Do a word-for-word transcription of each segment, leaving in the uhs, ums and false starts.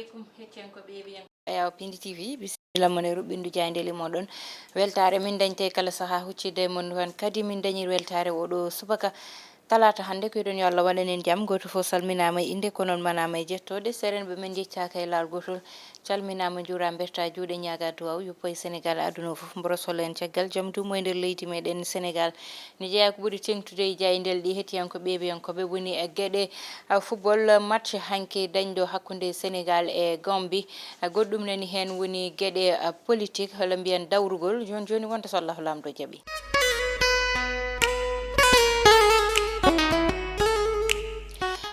Hettiyankooɓe yeeɓiyankooɓe Ayaw Pindi T V, bisimilla mon e ruɓɓindu jaayndeeli mooɗon. Weltaare min dañte kala sahaa huccitde e mon, wan kadi min dañi weltaare oɗo subaka talaata hannde. Ko yiɗon yo Allah waɗan en jam. Gooto fof salminaama e innde, ko noon manaama e jettooɗe. Serenɓe men njeccaaka e laawol gootol. Calminaama, njuuraa, mbertaa juuɗe, ñaagaa duwaaw, yuppo e Senegaal, aduna o fof, mboros hol en caggal jam duumo e nder leydi meɗen Senegaal. Ne jeyaa ko ɓuri teeŋtude e jaayndeeli ɗi, hettiyankooɓe yeeɓiyankooɓe, woni e geɗe, a, football, match hanki dañɗo hakkunde Senegaal e Gambie. A, goɗɗum nani heen woni geɗe, a, politique, holla mbiyen dawrugol. Jooni jooni wonta so Allahu Laamɗo jaɓi.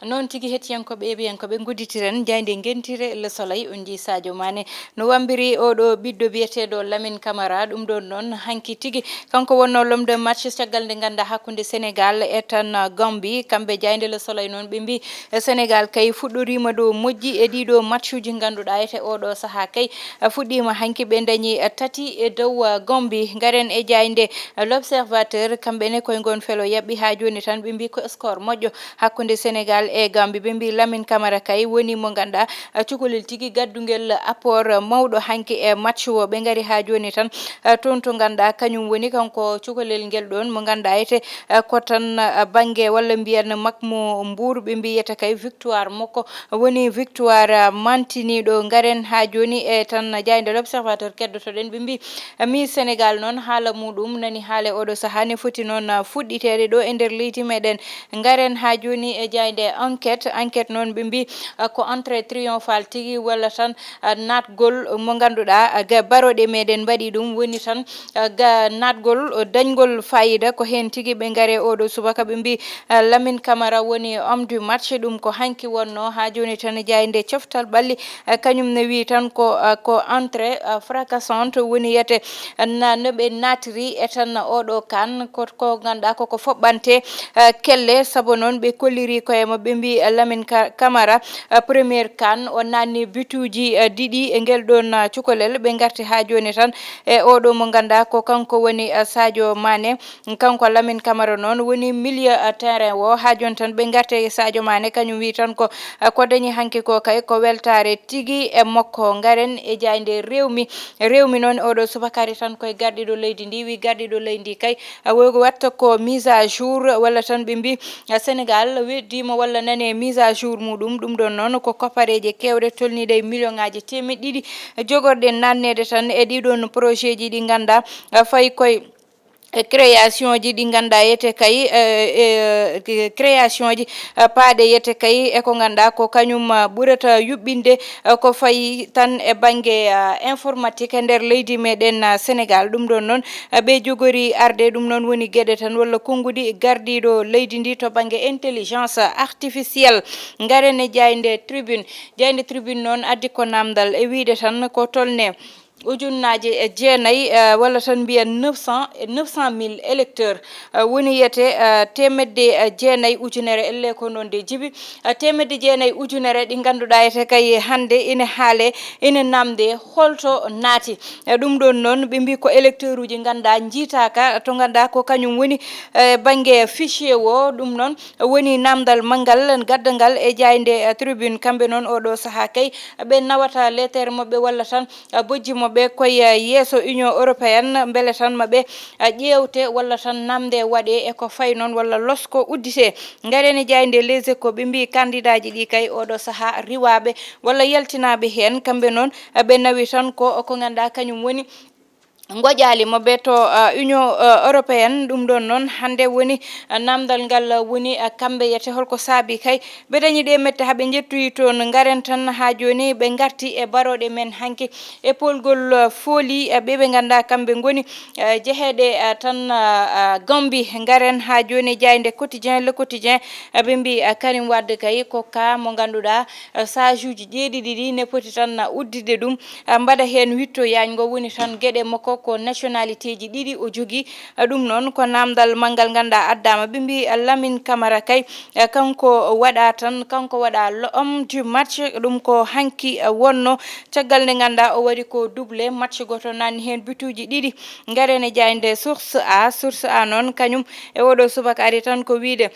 Noon tigi, hettiyankooɓe yeeɓiyankooɓe, ngudditiren jaaynde ngentire Le Soleil. On njii Sadio Mané no wambiri oɗo ɓiɗɗo biyeteeɗo Lamine Camara. Ɗum ɗoon noon hanki tigi kanko wonno l'homme de match caggal nde nganndaa hakkunde Senegaal e tan Gambie. Kamɓe jaaynde Le Soleil noon ɓe mbii, e Senegaal kay fuɗɗoriima ɗo moƴƴi e ɗiɗo matchuji ngannduɗaa ete oɗo sahaa kay fuɗɗiima hanki, ɓe dañi tati e dow Gambie. Ngaren e jaaynde L'Observateur, kamɓe ne koye ngon felo yaɓɓi haa jooni tan, ɓe mbii ko score moƴƴo hakkunde Senegaal e Gambie. Ɓe mbii Lamine Camara kay woni mo ngannduɗaa, a, cukalel tigi gaddungel apport mawɗo hanki e match o. Ɓe ngari haa jooni tan, a, toon to ngannduɗaa kañum woni kanko cukalel ngel ɗoon mo ngannduɗaa ete, a, ko tan, a, bannge walla mbiyen makmo mbuur, ɓe mbiyata kay victoire makko woni victoire, a, mantiniiɗo. Ngaren haa jooni e tan jaaynde L'Observateur keddotoɗen, ɓe mbii, a, Miss Senegaal noon haala muɗum nani haale oɗo sahaa ne foti noon, a, fuɗɗiteede ɗo e nder leydi meɗen. Ngaren haa jooni e jaaynde Enquête. Enquête noon ɓe mbii, a, ko entrée triomphale tigi walla tan, a, naatgol mo ngannduɗaa, a, ga baroɗe meɗen mbaɗi ɗum, woni tan, a, ga naatgol, o, dañgol fayida. Ko heen tigi ɓe ngare oɗo subaka, ɓe mbii, a, Lamine Camara woni homme du match. Ɗum ko hanki wonno haa jooni tan jaaynde coftal ɓalli, a, kañum ne wii tan ko, a, ko entrée, a, fracassante woni yete na no ɓe naatiri e tan oɗo CAN, ko, ko ngannduɗaa koko foɓɓante, eh, kelle, sabu noon ɓe kolliri koye maɓɓe, mbii, eh, Lamine Ka-, Camara, eh, première CAN, o naanni bituuji, eh, ɗiɗi e ngel ɗoon, eh, cukalel. Ɓe ngarti haa jooni tan e oɗo mo ngannduɗaa ko kanko woni, eh, Sadio Mané. Kanko Lamine Camara noon woni milieu, eh, terrain o. Haa jooni tan ɓe ngarti e Sadio Mané, kañum wii tan ko, eh, ko dañi hanki ko kay ko weltaare tigi e makko. Ngaren e jaaynde Rewmi. Rewmi noon oɗo subaka ari tan koye gardiiɗo leydi ndi, wi gardiiɗo leydi ndi kay, a, woy ko watta ko mise à jour, walla tan ɓe mbi, a, Sénégal weddiima walla nane mise à jour muɗum. Ɗum ɗon noon ko koppareeje keewɗe tolniiɗe e million ŋaaji teemeɗɗe ɗiɗi jogorɗe naatneede tan e ɗii ɗoon projet ji ɗi ngannduɗaa, a, fayi koye e création ji ɗi ngannduɗaa yete kay, eh, eh, création ji, eh, paaɗe yete kay e ko ngannduɗaa ko kañum, eh, ɓurata yuɓɓinde, eh, ko fayi tan e bannge, eh, informatique e nder leydi meɗen, eh, Sénégal. Ɗum ɗon noon, eh, ɓe jogori arde, ɗum noon woni geɗe tan walla konnguɗi gardiiɗo leydi ndi to bannge intelligence artificielle. Ngaren e jaaynde Tribune. Jaaynde Tribune noon addi ko naamndal e wiyde tan ko tolne ujunnaaje e jeenayi, eh, walla tan mbiyen neuf cent, neuf cent mille électeurs, eh, woni yete, eh, teemedde, eh, jeenayi ujunere, elle ko noon de jibi, eh, teemedde jeenayi ujunere ɗi ngannduɗaa yete kay hannde ine haale, ine naamnde holto naati. Eh, ɗum ɗoon noon ɓe mbii ko électeur uji ngannduɗaa njiitaaka, to ngannduɗaa ko kañum woni, eh, bannge fichier o. Ɗum noon woni naamndal manngal gaddangal e jaaynde, eh, Tribune. Kamɓe noon oɗo sahaa kay ɓe nawata leetere maɓɓe walla tan a, bojji maɓɓe koye, a, yeeso Union Européenne, mbele tan maɓe, a, ƴeewte walla tan naamnde waɗe e ko fayi noon walla losko uddite. Ngaren e jaaynde Les Échos, ɓe mbii kandidaaji ɗi kay oɗo sahaa riwaaɓe walla yaltinaaɓe heen, kamɓe noon, a, ɓe nawi tan ko, ko ngannduɗaa kañum woni ngoƴaali maɓɓe to, a, Union, a, Européenne. Ɗum ɗon noon hannde woni, a, naamndal ngal, a, woni, a, kamɓe yete holko saabi kay ɓe dañi ɗe mette haa ɓe njettoyi toon. Ngaren tan haa jooni ɓe ngarti e barooɗe men hanki e polgol, eh, fooli, eh, ɓe ɓe ngannduɗaa kamɓe ngoni, eh, jeheeɗe, eh, tan, eh, eh, Gambie. Ngaren haa jooni jaaynde Quotidien, Le Quotidien, eh, ɓe mbii, eh, Karim Wade kay ko ka mo ngannduɗaa, eh, saajuuji jeeɗiɗi ɗi ne poti tan, eh, udditde ɗum, eh, mbaɗa heen witto yaajngo, woni tan geɗe makko ko nationalité ji ɗiɗi o jogii. Eh, ɗum noon ko naamndal manngal ngannduɗaa addaama. Ɓe mbii, eh, Lamine Camara kay, eh, kanko waɗa tan, kanko waɗa l'homme du match. Ɗum ko hanki, eh, wonno. Caggal nde ngannduɗaa o waɗi ko doublé, match gooto naatni heen bituuji ɗiɗi. Ngaren e jaaynde Source A. Source A noon kañum e oɗo subaka ari tan ko wiyde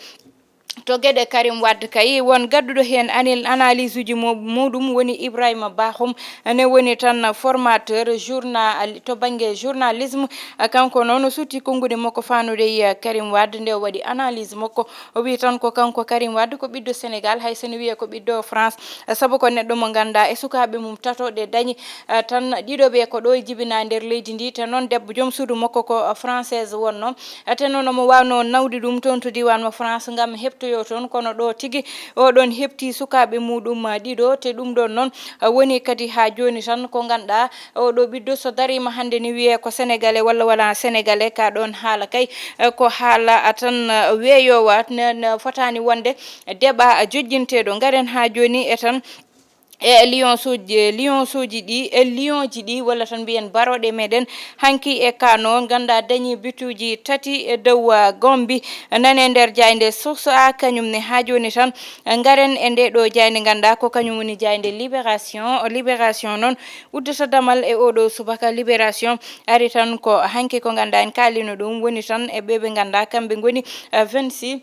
To geɗe Karim Wade kay, won gadduɗo heen anil-, analyse uji mo-, muɗum woni Ibrahima Bakhoum, ne woni tan formateur journal-, to bannge journalisme. Kanko noon o suuti konnguɗi makko faanude e Karim Wade nde o waɗi analyse makko. O wii tan ko kanko Karim Wade ko ɓiɗɗo Sénégal, hay so ne wiyee ko ɓiɗɗo France, sabu ko neɗɗo mo ngannduɗaa e sukaaɓe mum tato ɗe dañi, eh, tan ɗiɗo ɓe ko ɗo e jibinaa nder leydi ndi, te noon debbo joom suudu makko ko, eh, française wonnoo. Eh, te noon omo waawnoo nawde ɗum toon to diiwaan mo France ngam heɓtoyoo toon, kono ɗo tigi oɗon heɓti sukaaɓe muɗum, eh, ɗiɗo, te ɗum ɗoon noon, eh, woni kadi haa jooni tan ko ngannduɗaa oɗo ɓiɗɗo so dariima hannde ne wiyee ko Sénégalais walla wonaa Sénégalais, ka ɗoon haala kay, eh, ko haala, ah, tan, eh, weeyoowa, ne, ne fotaani wonde débat, ah, jojjinteeɗo. Ngaren haa jooni e tan e Lions uji, Lions uji ɗi, e Lions ji ɗi, walla tan mbiyen barooɗe meɗen hanki e Kano, ngannduɗaa dañi bituuji tati e dow, ah, Gombi, nane nder jaaynde Source A, kañum ne haa jooni tan, eh, ngaren e nde ɗo jaaynde ngannduɗaa ko kañum woni jaaynde Libération. Libération noon uddata damal e oɗo subaka. Libération ari tan ko hanki ko ngannduɗaa en kaalino ɗum woni tan e ɓe ɓe ngannduɗaa kamɓe ngoni, eh, vingt-six.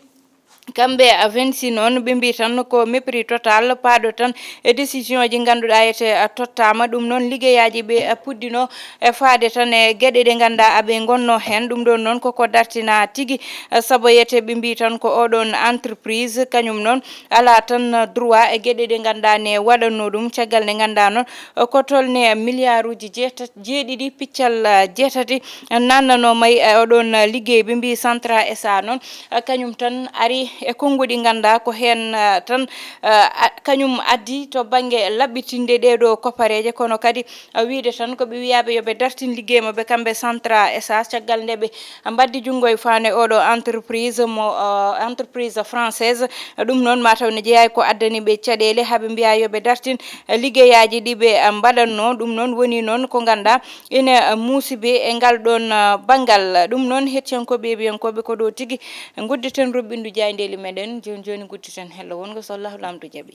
Kamɓe, eh, vingt-six noon ɓe mbii tan ko mépris total paaɗo tan e décision ji ngannduɗaa ete, eh, tottaama. Ɗum noon liggeyaaji ɓe, eh, puɗɗino e faade tan e geɗe ɗe ngannduɗaa aɓe ngonno heen. Ɗum ɗoon noon koko dartina tigi, eh, saboyete ɓe mbii tan ko oɗon entreprise kañum noon alaa tan droit e geɗe ɗe ngannduɗaa ne waɗatnoo ɗum, caggal nde ngannduɗaa noon, eh, ko tolni milliarduuji jeeta-, jeeɗiɗi piccal, eh, jeetati nannanooma e, eh, oɗon, eh, liggey. Ɓe mbii Centra S A noon, eh, kañum tan ari e konnguɗi ngannduɗaa ko heen, eh, tan, eh, a-, kañum addi to bannge laɓɓitinde ɗee ɗo koppareeje, kono kadi, eh, wiyde tan ko ɓe wiyaaɓe yo ɓe dartin liggey maɓɓe kamɓe Centra S A, caggal nde ɓe mbaddi junngo e faande oɗo entreprise mo, eh, entreprise française. Ɗum noon mataw ne jeyaa e ko addani ɓe caɗeele haa ɓe mbiyaa yo ɓe dartin, eh, liggeyaaji ɗi ɓe, eh, mbaɗatnoo. Ɗum noon woni noon ko ngannduɗaa ina, eh, muusi ɓe e ngal ɗoon, eh, banngal. Ɗum noon hettiyankooɓe e ɓiyankooɓe ko ɗo tigi ngudditen roɓɓindu jaayndeeli meɗen. Jooni jooni ngudditen hello wongo so Allahu Laamɗo jaɓi.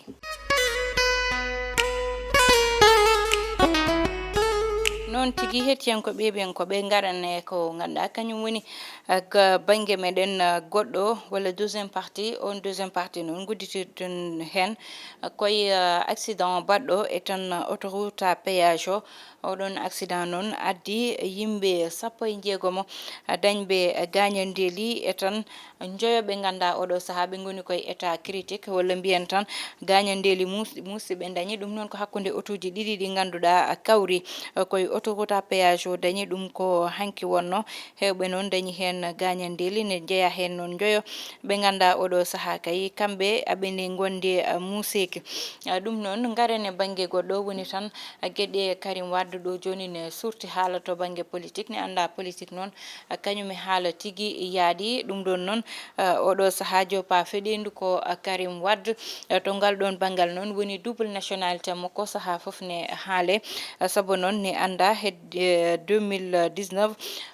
Noon tigi hettiyankooɓe e ɓiyankooɓe ngaren e ko ngannduɗaa kañum woni, eh, ga-, bannge meɗen, eh, goɗɗo walla deuxième partie. On deuxième partie noon ngudditirten heen, eh, koye, eh, accident baɗɗo e tan, eh, autoroute à péage o. Oɗon accident noon addi yimɓe sappo e jeegomo, eh, dañɓe, eh, gaañandeeli e tan njoyo ɓe ngannduɗaa oɗo sahaa ɓe ngoni koye état critique walla mbiyen tan gaañandeeli mus-, muusɗi ɓe dañi. Ɗum noon ko hakkunde otuuji ɗiɗi ɗi ngannduɗaa kawri, eh, koye autoroute à péage o dañi ɗum ko hanki wonno. Heewɓe noon dañi heen gaañandeeli, ne jeyaa heen noon njoyo ɓe ngannduɗaa oɗo sahaa kay kamɓe aɓe ne ngondi, eh, muuseeki. Eh, ɗum noon ngaren e bannge goɗɗo woni tan, eh, geɗe Karim Wade ɗo jooni ne surti haala to bannge politique, ne anndaa politique noon, eh, kañum e haala tigi yaaɗi. Ɗum ɗoon noon, eh, oɗo sahaa joppa feɗeendu ko, eh, Karim Wade. Eh, to ngal ɗoon banngal noon woni double nationalité makko sahaa fof ne haale. Eh, sabu noon ne anndaa hedde, eh, deux mille dix-neuf,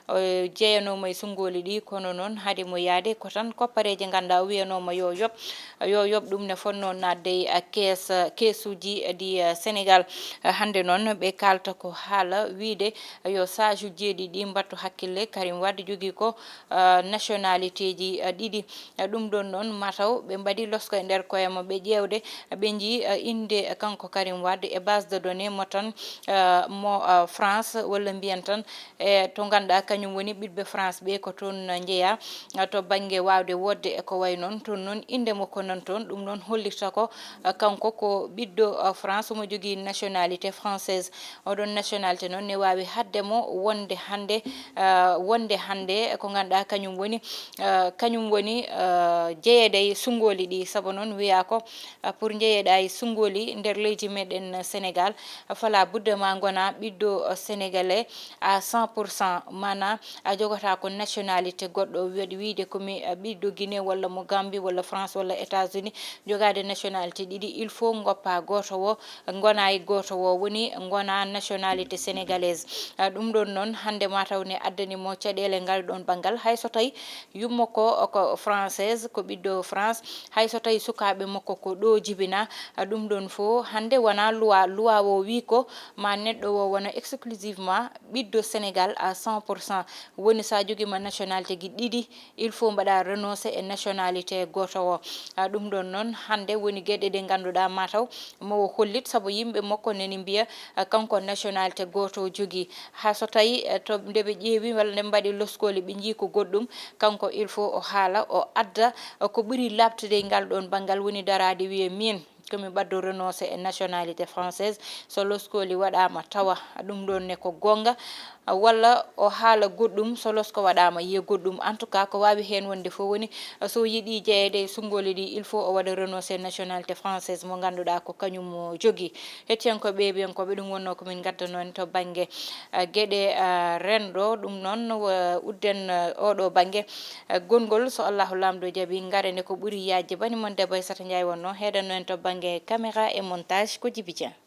o jeyanooma e sunngooli ɗi, kono noon hade mo yaade ko tan koppareeje ngannduɗaa o wiyanooma yo yoɓ, yo yoɓ ɗum ne fotnoo naatde e kees, keesuuji ɗi, eh, Sénégal. Eh, hannde noon ɓe kaalta ko haala wiyde yo saaju jeeɗiɗi mbattu hakkille. Karim Wade jogii ko, eh, nationalité ji, eh, ɗiɗi. Eh, ɗum ɗoon noon mataw ɓe mbaɗi losko e nder koye maɓɓe ƴeewde, eh, ɓe njii, eh, innde, eh, kanko Karim Wade e base de données mo tan, eh, mo, eh, France walla mbiyen tan e to ngannduɗaa kañum woni ɓiɗɓe France ɓe ko toon njeyaa, eh, to bannge waawde woodde e ko wayi noon. Toon noon innde makko nan toon, ɗum noon hollirta ko, eh, kanko ko ɓiɗɗo, eh, France mo jogii nationalité française. Oɗon nationalité noon ne waawi haɗde mo wonde hannde, eh, wonde hannde ko ngannduɗaa kañum woni, eh, kañum woni, eh, jeyeede e sunngooli ɗi. Sabu noon wiyaa ko, eh, pour njeyeɗaa e sunngooli nder leydi meɗen Sénégal, fala budde ma ngona ɓiɗɗo, eh, sénégalais à cent pour cent, maanaa a jogataa ko nationalité goɗɗo, waɗi wiyde ko mi, eh, ɓiɗɗo Guinée walla mo Gambie walla France walla États-Unis, jogaade nationalité ɗiɗi, il faut ngoppa gooto o, ngona e gooto o, woni ngona nationalité sénégalaise. Eh, ɗum ɗoon noon hannde mataw ne addani mo caɗeele ngal ɗoon banngal, hay so tawi yumma ko, ko française, ko ɓiɗɗo France, hay so tawi sukaaɓe makko ko ɗo jibina, eh, ɗum ɗoon fof hannde wona loi, loi o wii ko ma neɗɗo o wona exclu- Exclusivement ɓiɗɗo Sénégal à cent pour cent. Woni so a jogiima nationalité gi ɗiɗi, il faut mbaɗa renoncer e nationalité gooto o. Ah, ɗum ɗoon noon, hannde woni geɗe ɗe ngannduɗaa mataw mo o hollit, sabu yimɓe makko neni mbiya, ah, kanko nationalité gooto o jogii. Haa so tawi, eh, to nde ɓe ƴeewi walla nde ɓe mbaɗi loskooli, ɓe njii ko goɗɗum, kanko il faut o haala, o adda, eh, ko ɓuri laaɓtude e ngal ɗoon banngal, woni daraade wiya miin ko mi ɓaddo renoncer e nationalité française. So loskooli waɗaama tawa ɗum ɗoon ne ko goonga, walla o haala goɗɗum, so losko waɗaama yiya goɗɗum. En tout cas, ko waawi heen wonde fof woni, so yiɗi jeyeede e sunngooli ɗi, il faut o waɗa renoncer nationalité française mo ngannduɗaa ko kañum o jogii. Hettiyankooɓe, ɓeebiyankooɓe, ɗum wonnoo ko min ngaddanoo en to bannge, ah, geɗe, ah, renndo. Ɗum noon, wa-, udden, ah, oɗo bannge, ah, gonngol. So Allahu Laamɗo jaɓi, ngaren e ko ɓuri yaajde. Bani mon debbo Aissata Ndiaye wonnoo heedanno en to bannge caméra et montage ko Djiby Dieng.